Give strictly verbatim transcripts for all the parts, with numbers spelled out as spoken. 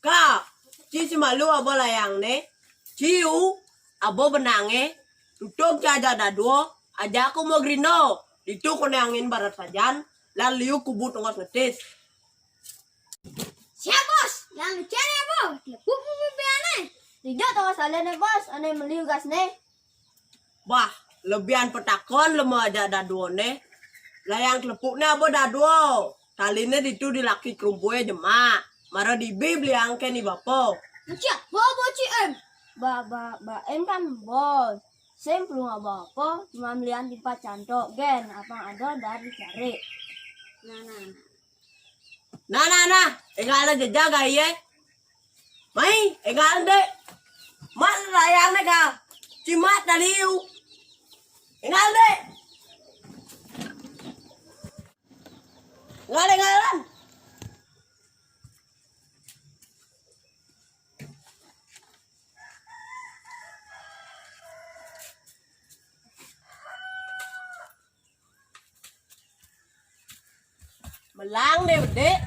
Ka, ci Simalu abo layang ne, ci u abo benang e, tutug ci aja dadua, aja ku mo gerino, ditu ku ne angin barat sajan, lan liu kubu tongos ngetis. Siap, Bos. Yang lucu ne, Bos. Lepuk mu pian e. Lijo tongos ale ne, Bos. Ane meliu gas ne. Bah, lebihan petakon lemo aja dadua ne. Layang telepuk ne abo dadua. Tali ne ditu di laki kerumpu e jemak. Mara dibi beliang ke ni bapa. Encik, ba, ba, Cik Em. Ba, ba, ba, Em kan bos. Sem perlu ngaba apa, cuma belian timpat cantok gen, apa ada dari cari. Nah, nah, nah. Nah, nah, nah, enggak ada jejak aye. Mai, enggak ada. Mat layang ne ka. Cimat daliu. Enggak ada. Enggak ada, enggak ada. Melang deh, Dek.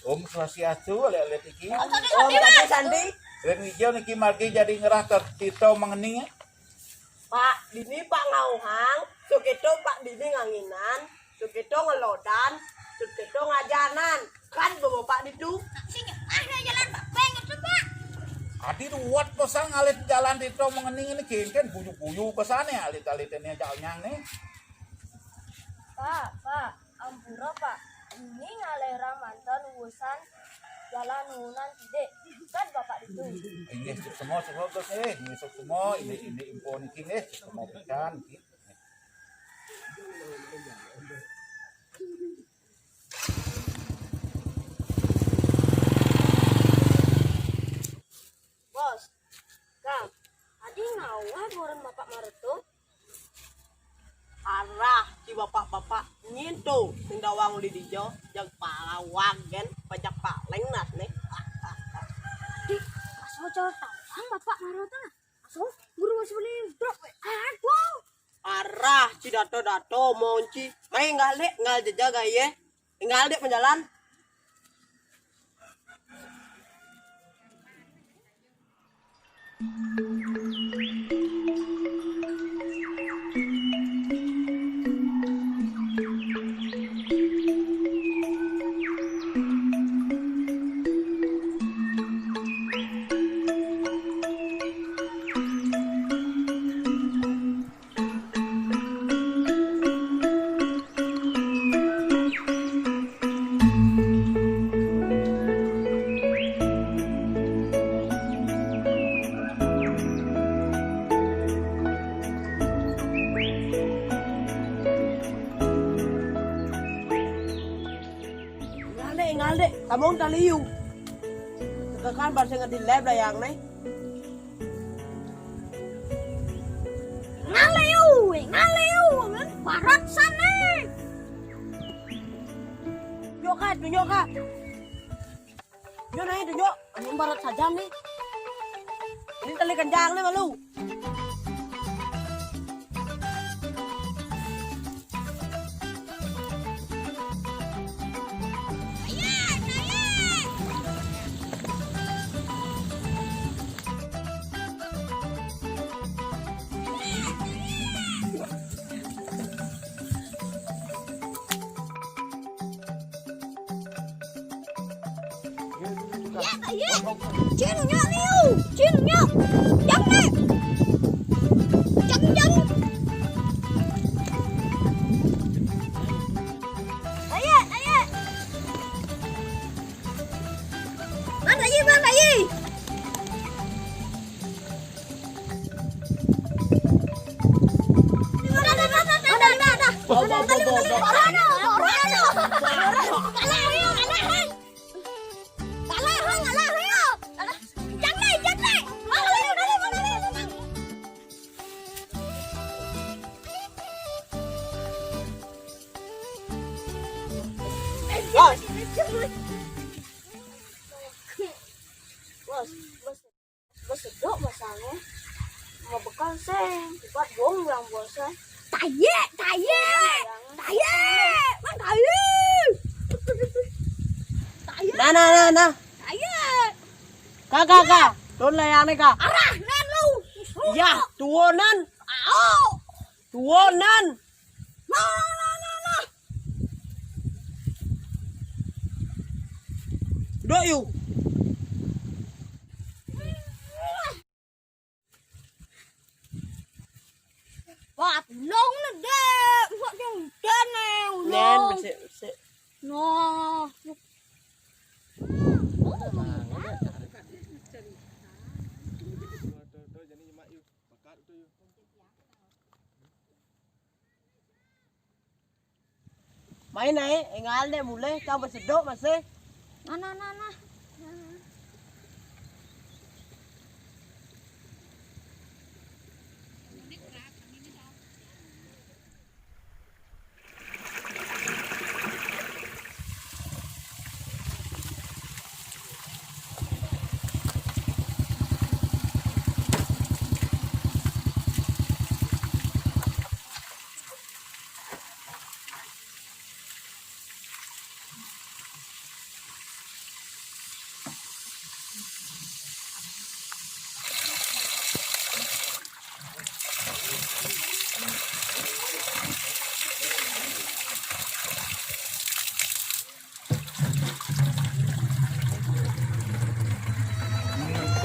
Om Swastiastu, alit-alit iki. Om Swastiastu, Sandi. Rin Wijaya niki margi jadi ngerah ter-, tito mengening. Pak dini Pak ngauhang, suketo Pak dini nganginan, suketo ngelodan, suketo ngajanan. Kan bawa Pak ditu. Sini, ada jalan Pak. Pengen tuh, Pak. Adi ruwet pesan ngalit jalan tito mengening ini kengken buyu-buyu pesane alit-alit ini jauh nyang nih. Pak, Pak, ampura, Pak. Ini ngalerang mantan urusan jalan nunan tidak. Kan Bapak itu. Inggih, semua, semua, Gus, eh. Inggih, semua, ini, ini info niki, nggih. Semua pesan, niki. Bos, Kang, adi ngawah buaran Bapak Mareto? Arah, ci bapak-bapak ngintu sing dawang uli dijo, jag palawang gen, pajak paling nas nih. Di, aso cor tawang Bapak Mareto nah. Aso, buru masih beli drop, we. Aduh. Arah, ci dato-dato, monci. Mai ngal dek, ngal jejak aye. Tinggal dek menjalan. Ingal dek, ingal dek, tamong taliu. Tekan bar sing di lab dah yang nih. Ngaleu, ngaleu, men parat sana. Tunjuk, Kak, tunjuk, Kak. Tunjuk, naik, tunjuk. Anu parat saja nih. Ini tali kenjang nih malu. Chin nyo liu, chin nyo. Jang ne. Jang, jang. Aye, aye. Bang aye, bang aye. Bos. Bos, bos. Bos sedok masangnya. Mau bekal seng, cepat buang yang bos. Taye, taye. Taye. Mang taye. Taye. Nah, nah, nah, nah. Taye. Kak, kak, kak. Turun lah yang ini, kak. Arah, nan lu. Ya, turunan. Au. Turunan. Nah, nah, nah, nah, nah. Dok yu. Wah, ulung ni, Dek. Usah yang udan ni, ulung. Nen, besik, besik. Nah. Main ae, engal deh mulai, tambah sedok masih. Nah, nah, nah, nah.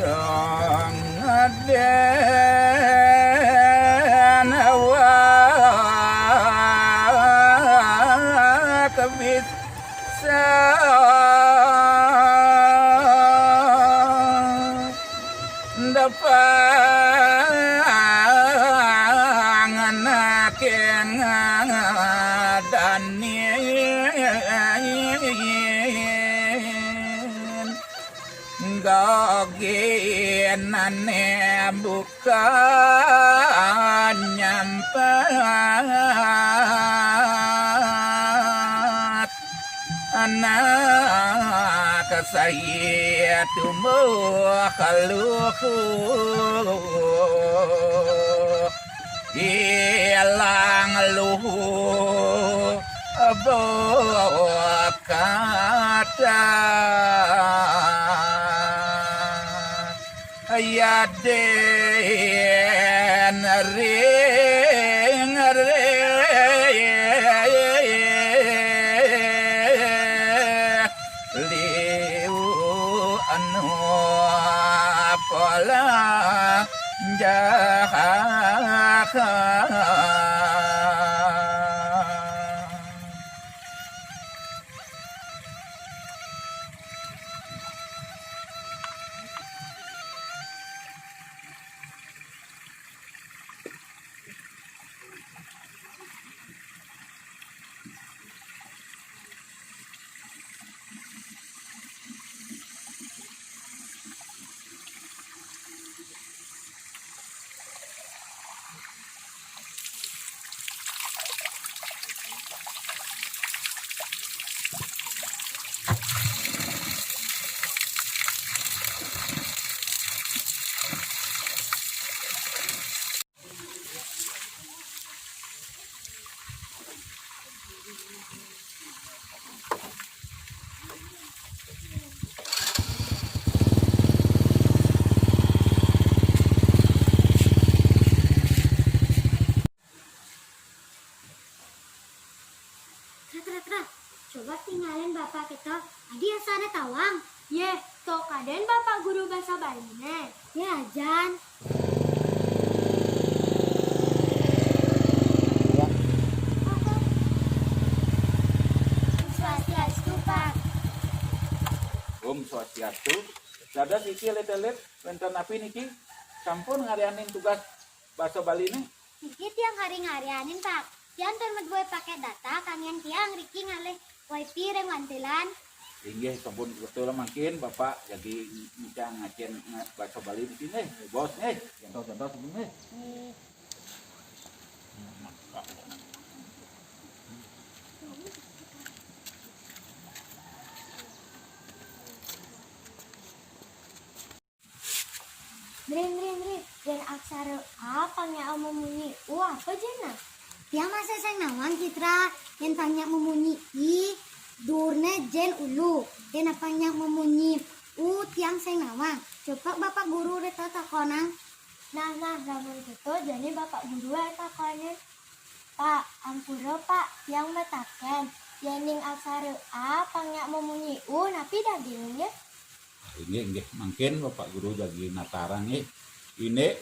Dang aden awak bisa dapang anaking danin. Gaginane bukan nyampat anak saya tumbuh kaluh. Ilang luhu bokata yaden ring ring liu anu pola jaha. Sana tawang. Yéh, to kadén Bapak Guru Basa Baliné. Yéh, Jan. Swastiastu, Pak. Om Swastiastu. Dados niki alit-alit wénten napi niki? Sampun ngaryanin tugas basa Baliné? Niki tiang hari ngaryanin, Pak. Tiang tur madué pakét data kanggén tiang riki ngalih wifi ring wantilan. Inggih, sampun betul mangkin Bapak jagi ngicang ngacén nga-, basa Bali niki nggih, Bos nggih. Contoh-contoh sampun nggih. Dri, Dri, Dri, yén aksara A pang nyak mamunyi U, apa jani? Tiang masih sing nawang, Citra. Yén pang nyak mamunyi I, duurné jén ulu. Yén pang nyak mamunyi U, tiang sing nawang. Coba Bapak Guru rita takonang. Nah, nah, lamun kéto, jani Bapak Guru aé takonin. Pak, ampura, Pak, tiang mataken. Yéning aksara A pang nyak mamunyi U, napi dagingé? Inggih, inggih. Mangkin Bapak Guru jagi natarang nggih. Indik,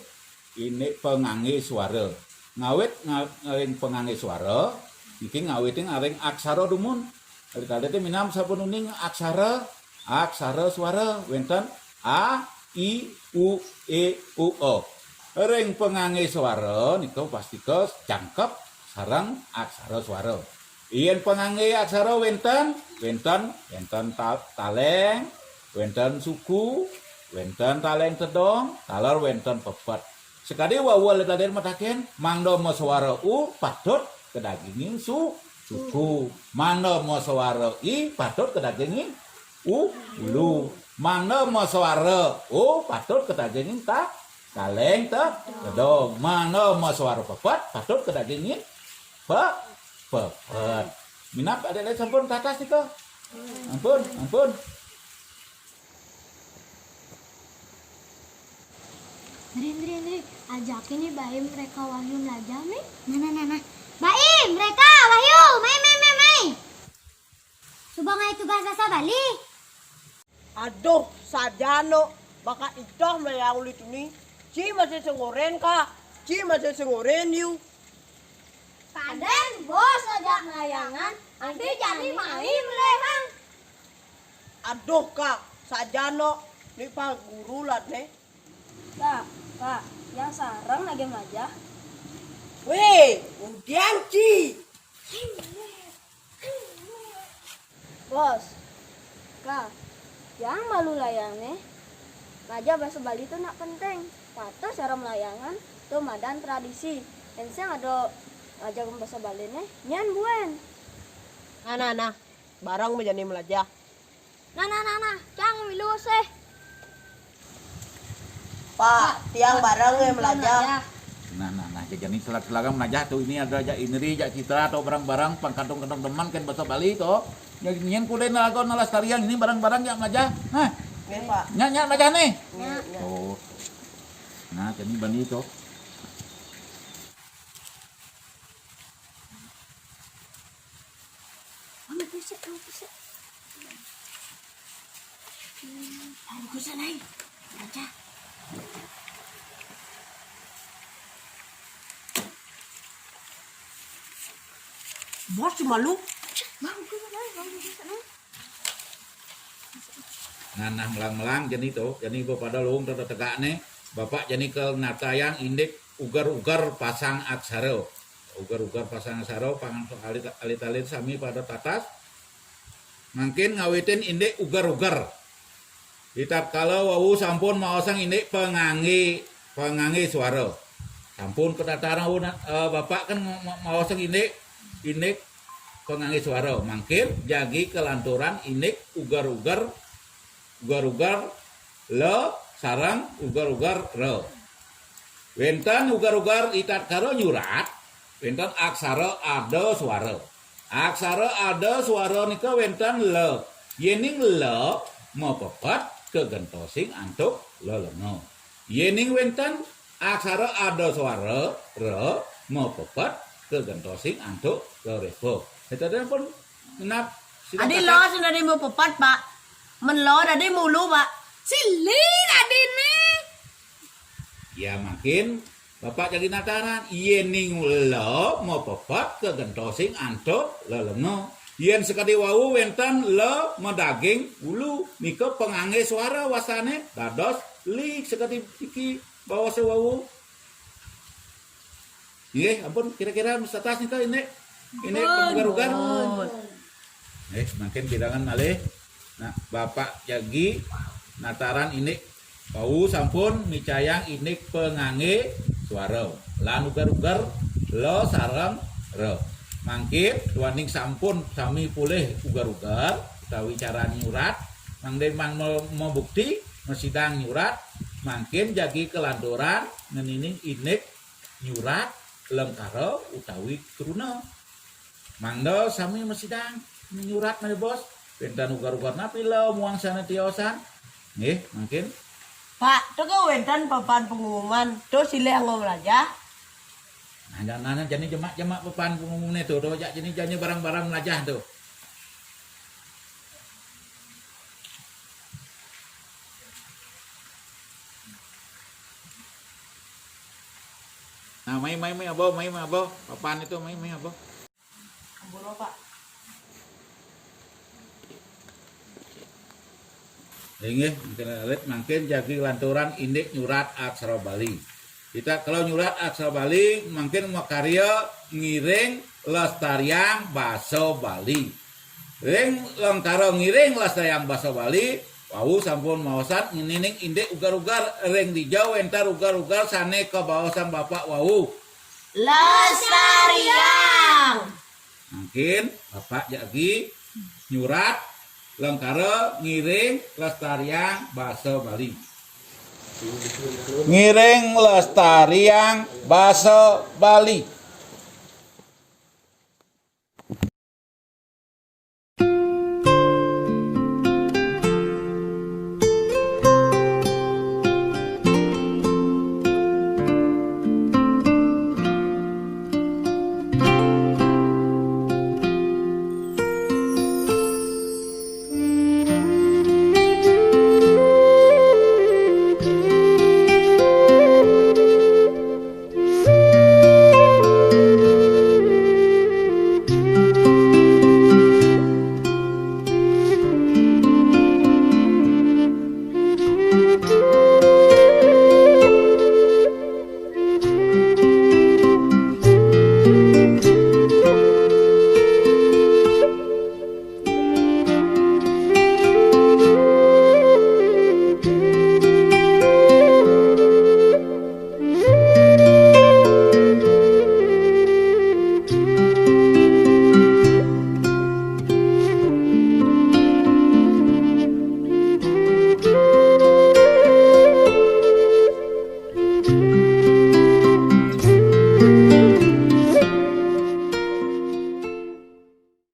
indik panganggé swara. Ngawit nga-, ngaring panganggé swara, niki ngawitin ngaring aksara dumun. Alit-alité minab saben uning aksara, aksara swara. Wénten A, I, U, É, U, O. Ring panganggé swara nika pastika jangkep sareng aksara swara. Yén panganggé aksara wénten, wénten, wénten ta-, taléng, wénten suku, wénten taléng tedong, taler wénten pepet. Sakadi wau alit-alit mataken, mangda maswara U patut kadagingin su-, suku. Mangda maswara I patut kadagingin u-, ulu. Mangda maswara O patut kadagingin ta-, taléng te-, tedong. Mangda maswara pepet patut kadagingin pe-, pepet. Minab adik-adik sampun tatas nika? Ampun, ampun. Dri, Dri, Dri, ajakin ni Baim, Reka, Wahyu mlajah, Mi. Nah, nah, nah, nah. Baim, Reka, Wahyu, mai, mai, mai, mai. Suba ngaé tugas basa Bali. Aduh, sajana, baka Ida mlayang uli tuni. Ci masih sing orén, Ka. Ci masih sing orén, Yu. Kadén, Bos, ajak mlayangan, anti jani mai mléhang. Aduh, Ka, sajana, ni Pak Guru latné. Ka, Ka, tiang sareng lagi mlajah. Wéh, udian ci. Bos, Ka, tiang malu layangné. Mlajah basa Bali to nak penting. Patuh cara mlayangan, to madan tradisi. Yén sing ada ngajar basa Baliné, nyén buin. Nah, nah, nah, bareng jani mlajah. Nah, nah, nah, nah, cang milu sih. Pak, tiang bareng ya mlajah. Nah, nah, nah, jani selag-selagan mlajah to, ini ada jak Indri, jak Citra to bareng-bareng, pang kadung-kadung demen kén basa Bali to. Nyén kudu nalaga nalestariang ini bareng-bareng jak mlajah. Nah. Nggih, Pak. Nyak, nyak mlajah nih. Nggih, nggih. Oh. Nah, jani bani to. Ambil pisik, ambil pisik. Ambil pisik, Nay. Baca. Bos, malu. Bang, ambil pisik, Nay. Ambil pisik, Nay. Nah, nah, melang-melang jani to, jani ba pada luung to tegak né. Bapak jani ka natayang indik uger-uger pasang aksara. Uger-uger pasang aksara, pang alit-alit sami pada tatas. Mangkin ngawitin indik uger-uger. Ritatkala wau sampun maosang indik panganggé, panganggé swara. Sampun katatarang, eh, Bapak kan ma-, ma-, maosang indik, indik panganggé swara. Mangkin jagi kalanturan indik uger-uger, uger-uger la sareng uger-uger ra. Wénten uger-uger ritatkala nyurat, wénten aksara ada swara. Aksara ada swara nika wénten la. Yéning la mapepet kagentosing antuk la lenga. Yéning wénten aksara ada swara ra mapepet kagentosing antuk la réfa. Éta pun genap. Adi la sing dadi mapepet, Pak. Men lo dadi mulu, Pak. Silih dadi né. Ya, mangkin Bapak jagi nataran, yén ning lo mapepet ka gentosing antuk lelenga. Yén sakadi wau wénten lo madaging ulu, nika panganggé suara wastané dados li sakadi iki bawasa wau. Nggih, ampun, kira-kira satas nika indik, indik pang ugar-ugar. Nggih, mangkin pirengang malih. Nah, Bapak jagi nataran indik wau sampun micayang indik panganggé suara lan ugar-ugar lo sareng ra. Mangkin duaning sampun sami polih ugar-ugar utawi cara nyurat, mangda pang ma-, mabukti masidang nyurat, mangkin jagi kalanturan ngenining indik nyurat lengkara utawi kruna. Mangda sami masidang nyurat malih, Bos. Wénten ugar-ugar napi lo muang sané tiosan? Nggih, mangkin. Pak, to ka wénten papan pengumuman, to silih anggo mlajah. Nah, jangan jani jemak-jemak papan pengumumané to, to jak jani jani barang-barang mlajah to. Nah, mai, mai, mai, abo, mai, mai, abo. Papan itu, mai, mai, abo. Ampun, Pak. Inggih, mangkin alit, mangkin jagi lanturan indik nyurat aksara Bali. Kita kalau nyurat aksara Bali, mangkin makarya ngiring lestariang basa Bali. Ring lengkara ngiring lestariang basa Bali, wau sampun maosan ngenining indik ugar-ugar ring dija wénten ugar-ugar sané kabaosan Bapak wau. Lestariang. Mangkin Bapak jagi nyurat lengkara ngiring lestariang basa Bali. Ngiring lestariang basa Bali.